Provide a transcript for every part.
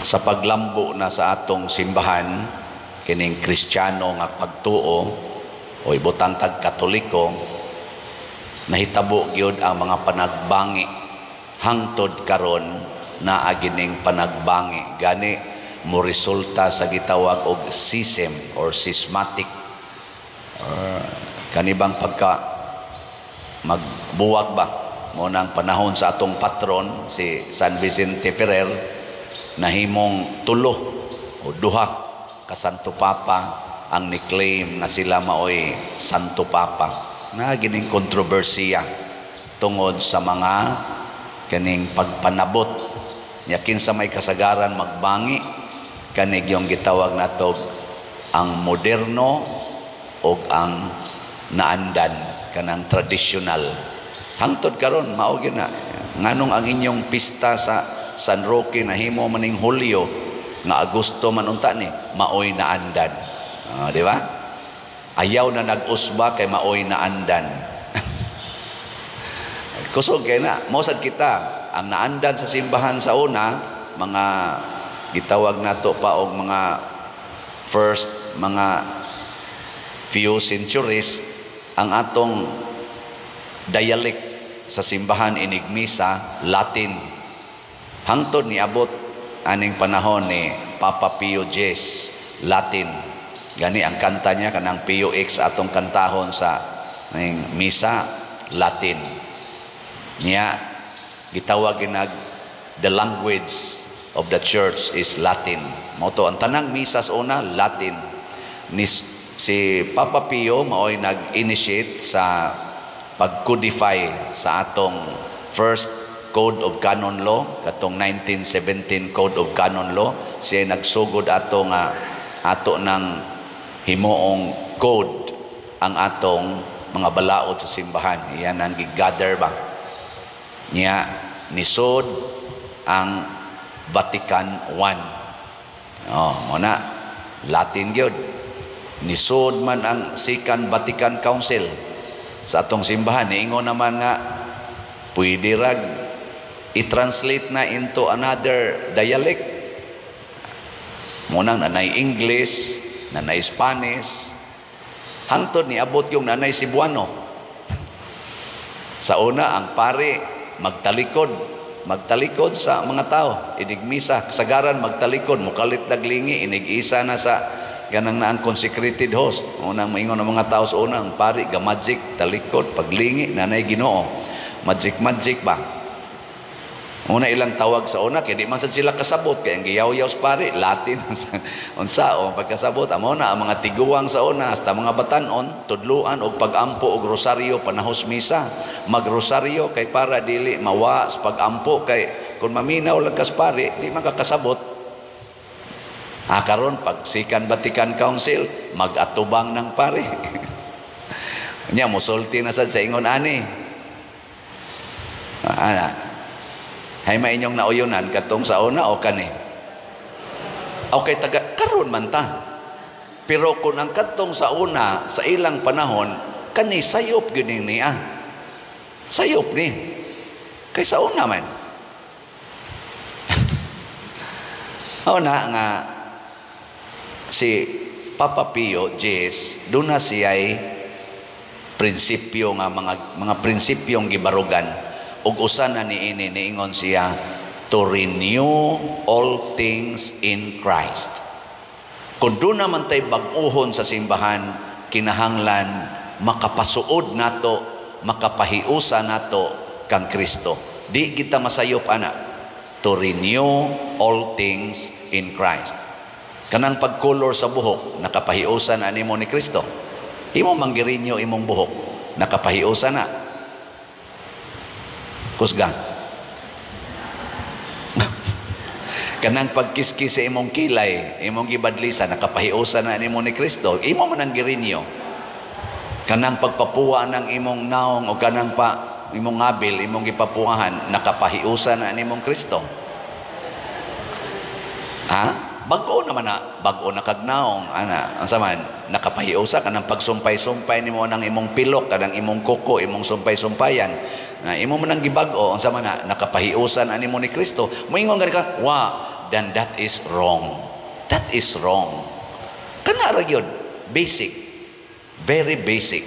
Sa paglambo na sa atong simbahan, kining Kristiyano nga pagtuo o ibutang tag Katoliko, nahitabo gyud ang mga panagbangi. Hangtod karon naa gining panagbangi, gani mo resulta sa gitawag og schism or schismatic or kanibang pagka magbuwag ba. Mo nang panahon sa atong patron si San Vicente Ferrer, nahimong tulo o duha ka Santo Papa ang ni-claim nga sila maoy Santo Papa. Na gining kontrobersiya tungod sa mga kaning pagpanabot nya kinsa may kasagaran magbangi, kanig yung gitawag nato ang moderno og ang naandan, kanang traditional. Hangtod karon mao gyud na. Nganong ang inyong pista sa San Roque nahimo maning Hulyo nga Agosto man unta ni, maoy naandan. Di ba? Ayaw na nag-usba kay maoy naandan. Kusog kay na mosad kita ang naandan sa simbahan sa una, mga gitawag nato pa og mga first mga few centuries, ang atong dialect sa simbahan inig misa, Latin. Hangtod niabot aning panahon ni Papa Pio X, Latin. Gani ang kanta niya, kanang Pio X, atong kantahon sa ning misa, Latin. Niya gitawag ginag the language of the church is Latin. Mao to ang tanang misa sa una, Latin. Ni si Papa Pio maoy nag-initiate sa pag-codify sa atong first Code of Canon Law, katong 1917 Code of Canon Law. Siya nagsugod ato nga ato ng himuong code ang atong mga balaod sa simbahan. Iyan ang gigather ba. Niya nisod ang Vatican I. Oh, mo na Latin gyud. Nisod man ang Second Vatican Council sa atong simbahan. Niingon naman nga pwede rag i-translate na into another dialect. Munang nanay English, nanay Spanish, hangtod niabot yung nanay Cebuano. Sa una, ang pare magtalikod, magtalikod sa mga tao, inig misa, kasagaran magtalikod, mukalit naglingi, inig isa na sa ganang na ang consecrated host. Unang maingon ng mga tao sa una, ang pare, gamagic, talikod, paglingi, nanay Ginoo. Magic, magic ba? Una ilang tawag sa una, kaya di man sad sila kasabot, kaya ang giyaw-yaw sa pare, Latin, unsa, o pagkasabot, amo na, ang mga tiguang sa una, hasta mga batanon, tudluan, og pag-ampo, og rosaryo, panahos misa. Magrosaryo, kay para dili mawa sa pag-ampo, kay kung maminaw lang kas pare, di man kakasabot. Ah, karon pag Second Vatican Council, mag-atubang ng pare. Nya, musulti na sad sa ingon ani. Ana, hay mainyong nauyunan katong sa una o kani? Okay, taga karon man ta. Pero kung ang kadtong sa una sa ilang panahon, kani sayop gyud ni niya. Sayop ni. Kay sa una man. Una nga si Papa Pio X, duna siya'y prinsipyo nga mga prinsipyong gibarugan. Ug usa na niini, niingon siya to renew all things in Christ. Kung doon naman tay bag-uhon sa simbahan, kinahanglan makapasuod nato, makapahiusa nato kang Kristo. Di kita masayop ana, to renew all things in Christ. Kanang pagkulor sa buhok, nakapahiusa na nimo ni Kristo. Imo manggirinyo imong buhok, nakapahiusa na. Kusga. Kanang pagkiskis sa imong kilay, imong gibadlisa, nakapahiusa na nimo ni Kristo. Imo man ang girinyo. Kanang pagpapuwa ng imong naong o kanang pa imong ngabil, imong gipapuwahan, nakapahiusa na nimong Kristo. Ha? Bag-o naman na, bag-o na kag naong, ana, ang saman, nakapahiusa kanang pagsumpay-sumpay nimo ng imong pilok, kanang imong kuko, imong sumpay-sumpayan. Na imo man ang gibag-o, ang sama na, nakapahiusan animo ni Kristo. Moingon gani ka, wa, then that is wrong. That is wrong. Kana ra gyud, basic. Very basic.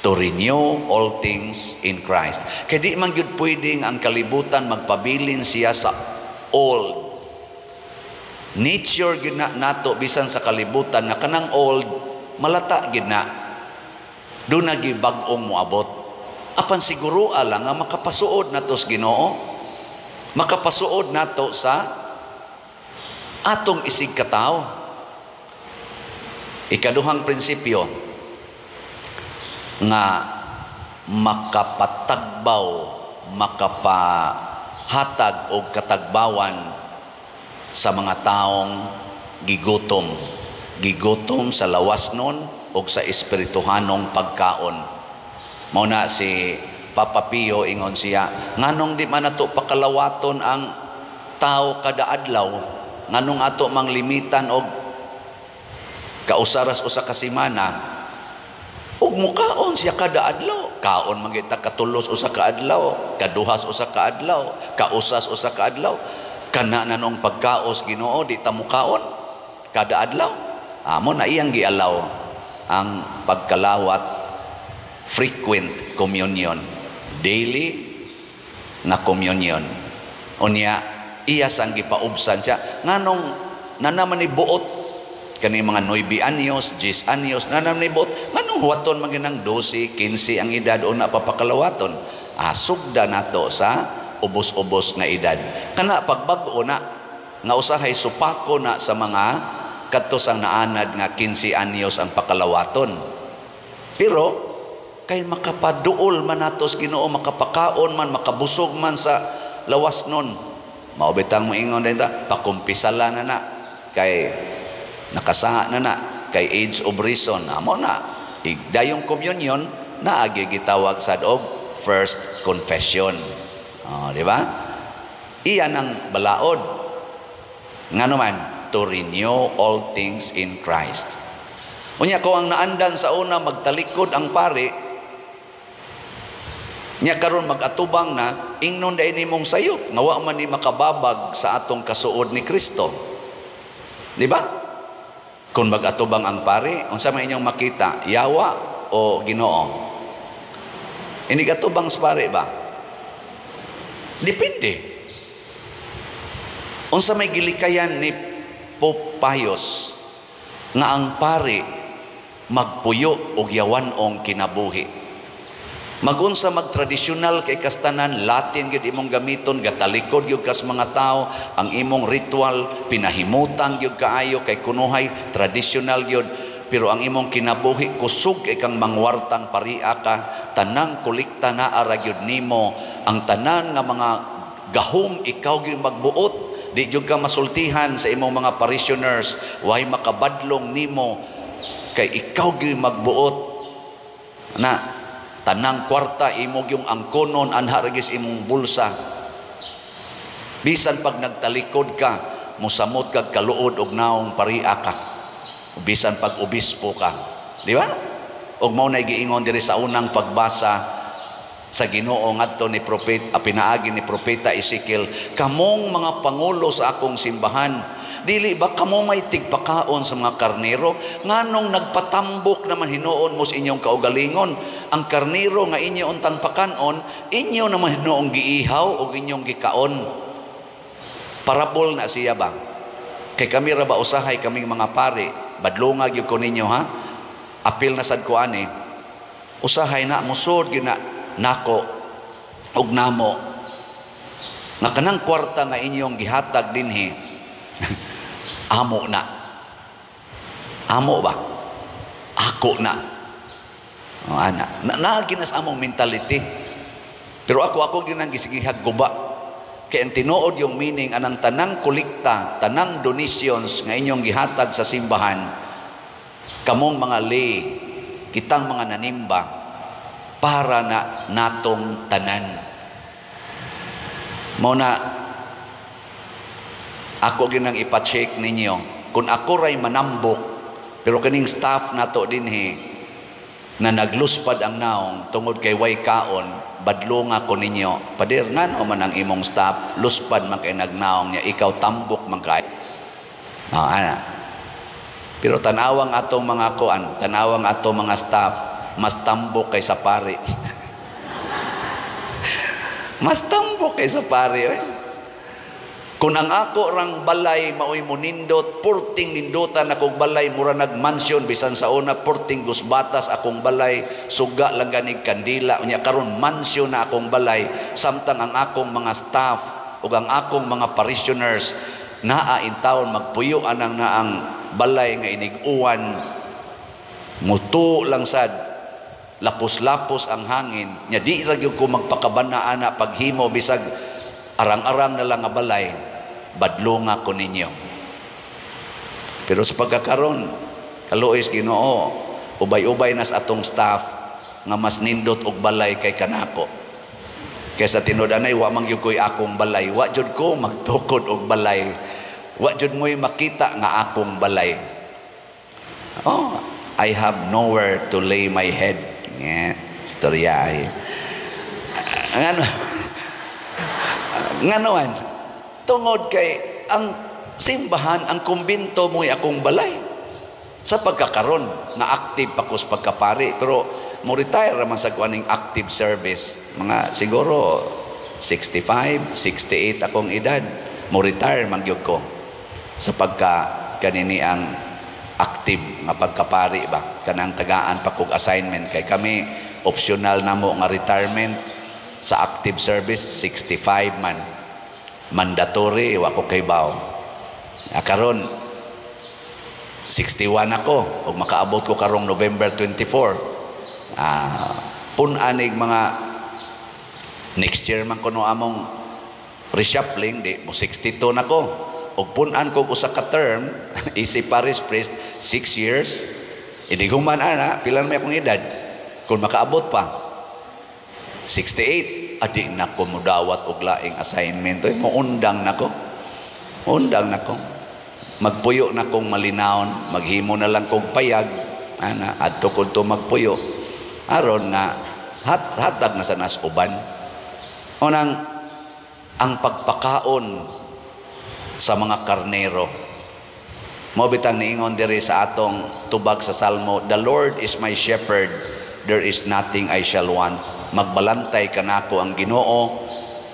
To renew all things in Christ. Kay di man gyud pwedeng ang kalibutan magpabilin siya sa old. Nature gyud na nato bisan sa kalibutan nga kanang old malata gyud na. Duna gyud bag-ong moabot. Apan siguro lang nga makapasuod nato sa Ginoo. Makapasuod nato sa atong isig katawo. Ikaduhang prinsipyo nga makapatagbaw, makapahatag og katagbawan sa mga taong gigutom. Gigutom sa lawas nun o sa espirituhanong pagkaon. Mao na si Papa Pio, ingon siya, nganong di man nato pakalawaton ang tao kada adlaw, nganong ato mang limitan og kausaras usa ka semana, ug mukaon siya kada adlaw? Kaon man kita katulos usa ka adlaw, kaduhas usa ka adlaw, kausas usa ka adlaw. Kana na nung pagkaos, Ginoo, di ta mukaon kada adlaw. Amo na iyang gialaw ang pagkalawat, frequent communion, daily nga communion. Unya iya sang gipaubsan siya, nganong nanaman ni buot kani mga 9 anyos, 10 anyos, nanaman ni buot, nganong huwaton man ginang 12, 15 ang edad una papakalawaton? Ah, sugda nato sa ubos-ubos nga edad. Kana pagbag-o na nga usahay supako na sa mga kadto sang naanad nga 15 anyos ang pakalawaton. Pero kay makapaduol man nato sa Ginoo, makapakaon man, makabusog man sa lawas nun. Mao bitang moingon din ta, pakumpisala na na kay nakasaha na na, kay age of reason. Amo na dayong communion naagi gitawag sad og first confession. Oh, di ba? Iyan ang balaod. Ngano man, to renew all things in Christ. Unya ko ang naandan sa una magtalikod ang pari, nya karon mag-atubang na, ingnon dai nimong sayop nga wa man ni makababag sa atong kasuod ni Kristo. Di ba? Kung mag-atubang ang pari, unsa man inyong makita, yawa o Ginoo? Inig atubang sa pari ba? Depende. Unsa may gilikayan ni Pope Pius nga ang pari magpuyo og yawan-ong kinabuhi. Magunsa magtradisyonal kay kastanan, Latin gyud imong gamiton, gatalikod gyud kas mga tao, ang imong ritual pinahimutang gyud kaayo kay kunuhay tradisyonal gyud, pero ang imong kinabuhi kusog kay kang mangwartang paria ka, tanang kolekta naa ra gyud nimo, ang tanan nga mga gahom ikaw gyud magbuot, di gyud ka masultihan sa imong mga parishioners, way makabadlong nimo kay ikaw gyud magbuot na tanang kwarta imo yung angkonon, anha ra gyud imong bulsa. Bisan pag nagtalikod ka, mosamot kag kaluod og naong paria ka, bisan pag obispo ka, di ba? Og mao na giingon diri sa unang pagbasa sa Ginoo ngadto ni propeta, pinaagi ni propeta Ezekiel, kamong mga pangulo sa akong simbahan, dili ba kamo may tigpakaon sa mga karnero? Nganong nagpatambok naman hinuon mo sa inyong kaugalingon? Ang karnero nga inyo untang pakanon, inyo naman hinuong giihaw o inyong gikaon. Parabol na siya ba? Kay kami ra ba usahay kaming mga pare, badlonga gyud ko ninyo ha. Apil na sad ko ani. Usahay na musod gyud na nako og namo nga kanang kwarta nga inyong gihatag dinhi amo na. Amo ba? Ako na. O, ana. Na, ginas among mentality. Pero ako ako ginang gisigihag guba. Kay ang tinuod yung meaning anang tanang kolekta, tanang donations nga inyong gihatag sa simbahan, kamong mga lay, kitang mga nanimba, para na natong tanan. Mao na ako ginang ipa-check ninyo kung ako ray manambok, pero kaning staff nato dinhi Na nagluspad ang naong tungod kay way kaon, badlonga ko ninyo. "Pader, ngano man ang imong staff luspad man kay nagnaong niya, ikaw tambok man kay?" Ah, ana. Pero tanawang atong mga kuan, tanawang atong mga staff, mas tambok kay sa pari. Mas tambok kay sa pari. Eh. Kung ang ako rang balay maoy monindot, purting nindutan akong balay, mura nag-mansion, bisan sa una purting gusbatas akong balay, suga lang ganig kandila, unya karon mansion na akong balay, samtang ang akong mga staff ug ang akong mga parishioners naa in town magpuyo anang naang balay nga inig-uwan, muto lang sad, lapos-lapos ang hangin nya, di ra gyud ko magpakabana ana paghimo bisag arang-arang na lang nga balay, badlonga ko ninyo. Pero sa pagkakaron, kaluoy Ginoo, ubay-ubay nas atong staff nga mas nindot og balay kay kanako. Kaysa tinud anay wa man gyud ko'y akong balay, wa jud ko magtukod og balay. Wa jud mo'y makita nga akong balay. Oh, I have nowhere to lay my head. Yeah, istorya ay. Ngano? Nganoan? Tungod kay ang simbahan, ang kumbinto mo'y akong balay. Sa pagkakaron nga active pa ko sa pagkapari, pero mo retire raman sa kuaning active service. Mga siguro 65, 68 akong edad, mo retire man gyud ko sa pagka kanini ang active nga pagkapari ba, kanang tagaan pa kog assignment, kay kami optional namo nga retirement sa active service 65 man, mandatory wa ko kaybaw. Ah, karon 61 ako ug makaabot ko karong November 24. Ah, pun-anig mga next year man kuno among reshuffling, di mo 62 na ko ug pun-an ko usa ka term easy parish priest, 6 years. Inig human ana, pila may akong edad kung makaabot pa? 68. Adi na ko mudawat og laing assignment. Oy, moundang nako, undang nako, magpuyo na kong malinawon, maghimo na lang kog payag ana, adto ko to magpuyo aron nga hatag na sa nas uban. Unang ang pagpakaon sa mga karnero. Mo bitang niingon diri sa atong tubag sa Salmo, "The Lord is my shepherd, there is nothing I shall want." Magbalantay kanako ang Ginoo,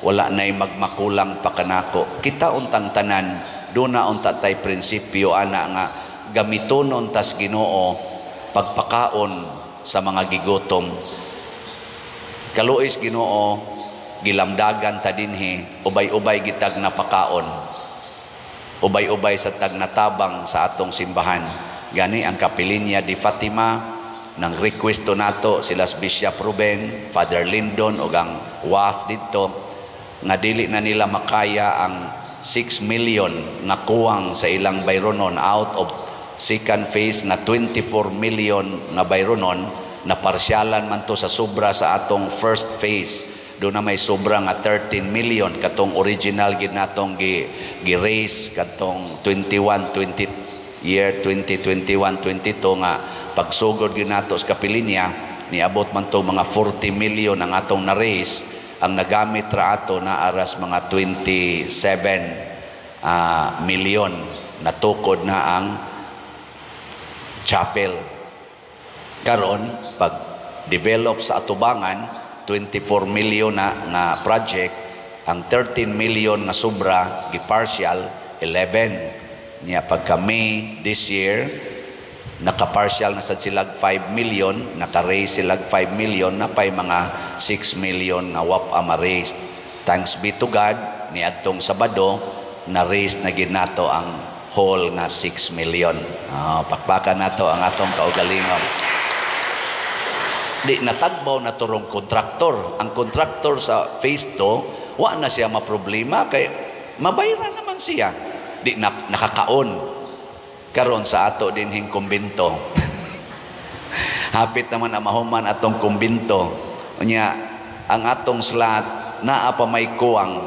wala na'y magmakulang pa kanako. Kita untang tanan, duna unta tay prinsipyo ana nga gamitonon tas Ginoo pagpakaon sa mga gigutom. Kaluoy Ginoo, gilamdagan ta dinhi, ubay-ubay gitag napakaon, ubay-ubay sa tagnatabang sa atong simbahan. Gani ang Kapilinya di Fatima nang request to nato sila Bishop Ruben, Father Lindon ug ang WAF didto nga dili na nila makaya ang 6 million nga kuwang sa ilang bayronon out of second phase nga 24 million nga bayronon na parsyalan man to sa sobra sa atong first phase. Do na may sobra nga 13 million katong original gid natong gi raise katong 21 20 year 2021 22 nga pagsugod gyud nato sa kapilinya, niabot man to mga 40 million ang atong na-raise. Ang nagamit ra ato na aras mga 27 million, natukod na ang chapel. Karon pag develop sa atubangan, 24 million na nga project. Ang 13 million nga sobra gi-partial 11 niya. Pagka May this year, naka-partial na sad sila 5 million, naka-raise sila 5 million na pay mga 6 million nga wa pa ma-raise. Thanks be to God, niadtong Sabado na raise na gid nato ang whole nga 6 million. Oh, pakpakan nato ang atong kaugalingon. Di natagbaw na turong kontraktor. Ang kontraktor sa phase 2, wa na siya maproblema kay mabayaran naman siya. Di na, nakakaon. Karon sa ato dinhing kumbinto. Hapit naman ang mahuman atong kumbinto. Unya, ang atong slot naa pa may kuwang.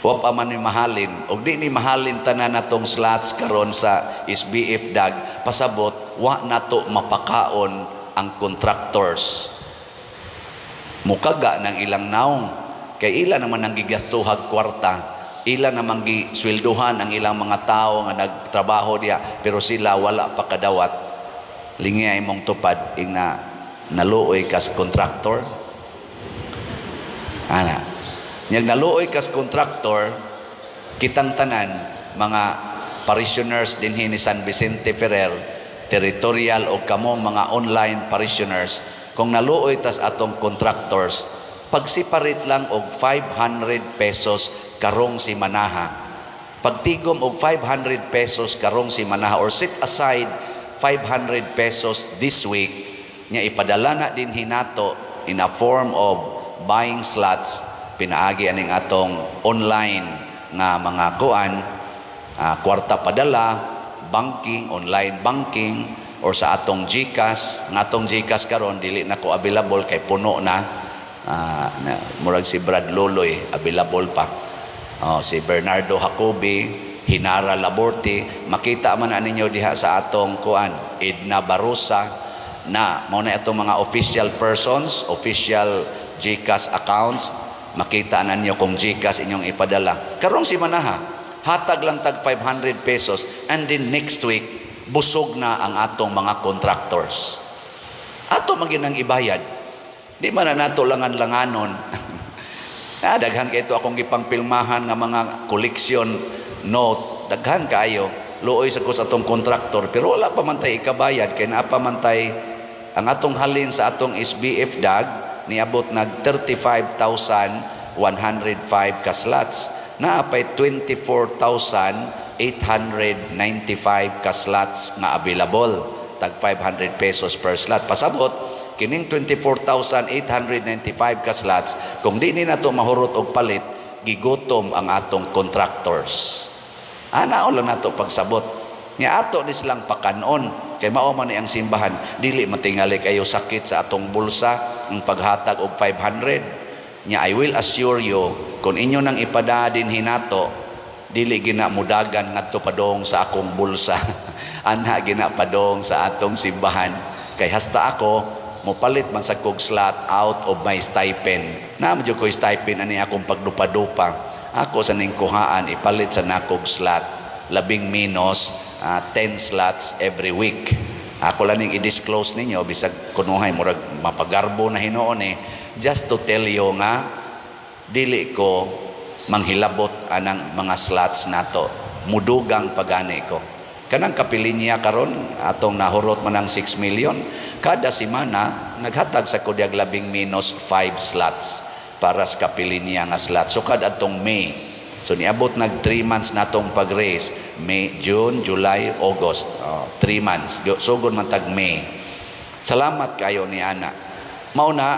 Wa pa man ni mahalin. Og di ni mahalin tanan atong slots karon sa SBF DAG, pasabot wa nato mapakaon. ang contractors, mukaga ng ilang naong kay ila naman ang gigastuhag kwarta, ila namang giswelduhan ang ilang mga tao nga nagtrabaho diha, pero sila wala pa kadawat. Lingi ay mong tupad ingna naluoy kas contractor ana. Nyag naluoy kas contractor, kitang tanan mga parishioners dinhi ni San Vicente Ferrer territorial o kamong mga online parishioners, kung naluoy tas atong contractors, pag-separate lang og 500 pesos karong simanaha, pagtigom og 500 pesos karong simanaha or set aside 500 pesos this week nya ipadala na din hinato in a form of buying slots pinaagi aning atong online nga mga kuan, kwarta padala, banking, online banking or sa atong GCash. Ang atong GCash karon dili na ko available kay puno na. Na murag si Brad Loloy available pa. Oh, si Bernardo Jacobi, Hinara Laborte, makita man na ninyo diha sa atong kuan, Edna Barosa na mao na atong mga official persons, official GCash accounts. Makita na ninyo kung GCash inyong ipadala. Karong simanaha, hatag lang tag 500 pesos and then next week busog na ang atong mga contractors. Ato man gyud ang ibayad. Di man na nato langan-langanon. Ah, daghan kay ito akong gipangpilmahan nga mga collection note. Daghan kaayo. Luoy sa ko sa atong contractor pero wala pa man tay ikabayad kay naa pa man tay ang atong halin sa atong SBF DAG, niabot nag 35,105 ka slots. Naa pay 24,895 ka slots nga available, tag 500 pesos per slot. Pasabot kining 24,895 ka slots, kung di ni nato mahurot og palit, gigutom ang atong contractors. Ana lang nato pagsabot nya ato ni silang pakanon kay mao man ni ang simbahan. Dili matingali kayo sakit sa atong bulsa ang paghatag og 500 nya. I will assure you, kung inyo nang ipada din hinato, dili gina mudagan ngadto padong sa akong bulsa. Anha gina padong sa atong simbahan kay hasta ako mopalit man sa kog slot out of my stipend. Na mo ko stipend ani akong pagdupa-dupa. Ako sa ning kuhaan ipalit sa nakog slot, labing minus 10 slots every week. Ako lang ning i-disclose ninyo bisag kunuhay murag mapagarbo na hinuon eh, just to tell you nga dili ko manghilabot anang mga slots nato. Mudugang pagani ko. Kanang kapilinya karon atong nahurot man ang 6 million, kada semana naghatag sa kudyag labing minus 5 slots para sa kapilinya nga slot. So kad atong May. So niabot nag 3 months natong pag-raise, May, June, July, August. Oh, 3 months. Sugod man tag May. Salamat kayo ni ana. Mao na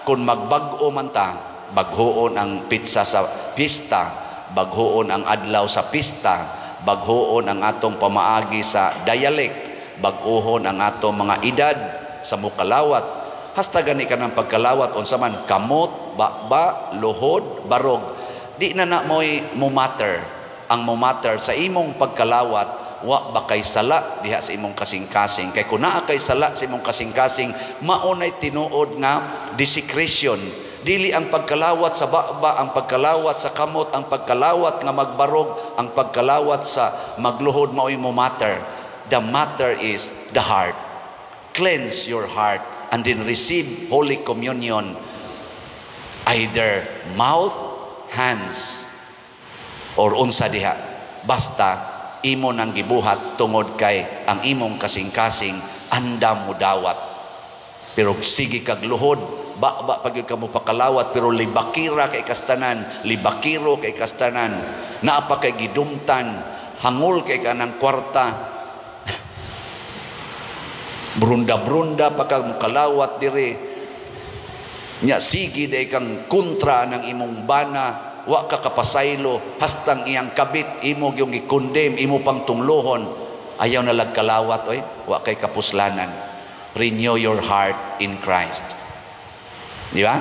kung magbag-o man ta, baghoon ang petsa sa pista, baghoon ang adlaw sa pista, baghoon ang atong pamaagi sa dialect, baguhon ang atong mga edad sa mukalawat. Hasta gani ka ng pagkalawat unsa man, kamot, baba, luhod, barog. Di na na mo'y mo matter. Ang mo matter sa imong pagkalawat, wa ba kay sala diha sa imong kasing-kasing? Kay kung naa kay sala sa imong kasing-kasing, maunay tinuod nga desecration. Dili ang pagkalawat sa baba, ang pagkalawat sa kamot, ang pagkalawat nga magbarog, ang pagkalawat sa magluhod mao'y mo matter. The matter is the heart. Cleanse your heart and then receive Holy Communion, either mouth, hands, or unsa diha. Basta imo nang gibuhat tungod kay ang imong kasing-kasing andam mo dawat. Pero sige kag luhod, ba pag ka mo pakalawat, pero libakira kay kastanan, libakiro kay kastanan, naa pa kay gidumtan, hangol kay kanang kwarta, brunda-brunda pa kag mukalawat dire nya, sige day kang kontra ng imong bana, wa ka kapasaylo, hastang iyang kabit imo yung gi-condemn, imo pang tunglohon. Ayaw na lagkalawat oy, wa kay kapuslanan. Renew your heart in Christ. Di ba?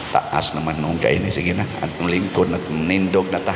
Taas naman noong kaini. Sige na. At lingkod na nindog na ta.